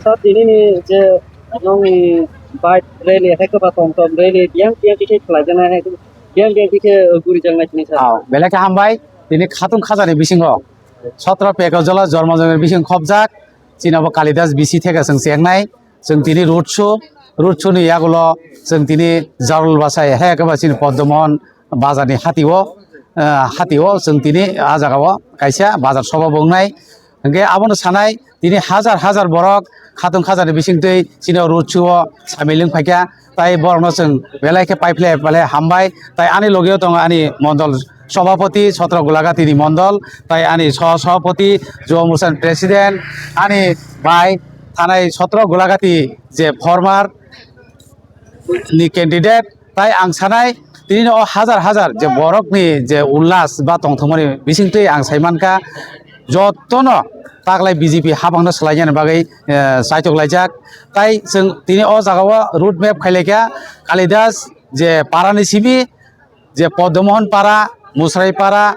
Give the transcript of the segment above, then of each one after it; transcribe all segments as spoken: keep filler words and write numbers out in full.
Sa tini ni je nongni bike rally hai khe ba tom tom rally biyang biyang khe khlai jana hai khe biyang biyang khe guri jang nai tini sa. Belai khe hambai, tini khatung khajani bisingo sotro peko jola jormo jormo bising khobjak, chini bo Kalidas B C theke chwng chengnai, chwng tini road show, road show ni yagulo chwng tini Jarul Bwsai hai khe ba chini Poddo Mohon bazar ni hati o, ah, hati o chwng tini ah jaga o kaisa bazar soba bo wngnai. Hwnkhe abono sanai tini hajar hajar borok khatung khajani bisingtwi chini o road show o samil wng phaikha, tai borokno chwng belai khe paiphlai paiphlai hambai. Tai ani logeo tongo ani mondol sobhapoti Sotro Gulagati ni mondol, tai ani soh sobhapoti Jubo Morcha ni president, ani bai thanai Sotro Gulagati je former ni candidate, tai ang sanai tini o hajar hajar je borokni je ullas ba tongthokmani bisingtwi ang sai mankha, jotono taklai B J P habangno swlainani bagwi, eh, chaitok laijak. Tai chwng tini o jaga o road map khailaikha, Kalidas je parani simi je Poddo Mohon para, Musrai para,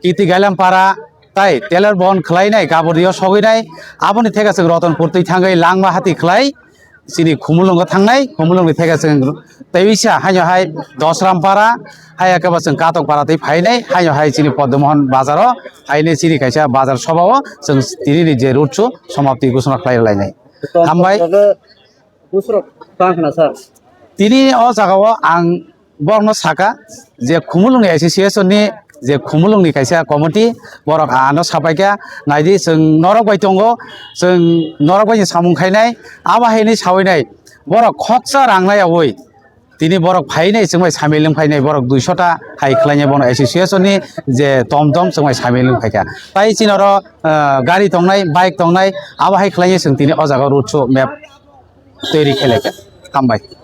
Kiti Gailam para, tai Tailor Bohon khwlainai, Gabodiyo sogwinai, aboni theka chwng Rotonpur twi thangwi Langma hati khwlai, chini Khumulwngo thangnai, Khumulwngni theka chwng teisa haino hai Dosram para, hai khe ba chwng Katok para twi phainai, haino hai chini Poddo Mohon bazaro phainai, chini kaisa bazar sobao chwng tini ni je road show somapti ghoshona khlai lainai. Hambai. Busurok tang khna sir. Tini o jaga o ang borokno saka je Khumulwngni association ni je Khumulwngni kaisa committee, borok ano sapaikha, naidi chwng norok bai tongo, chwng norok bai samung khainai, abo haini sawinai borok khoksa rang naiyawi tini borok phainai chwngbai samil wng phainai, borok duiso ta hai khlainai bono association ni je tom tom chwngbai samil wng phaikha. Tai chini oro, ah, gari tongnai, bike tongnai, abo hai khlainai chwng tini o jaga road show map twi rikhe laikha. Hambai.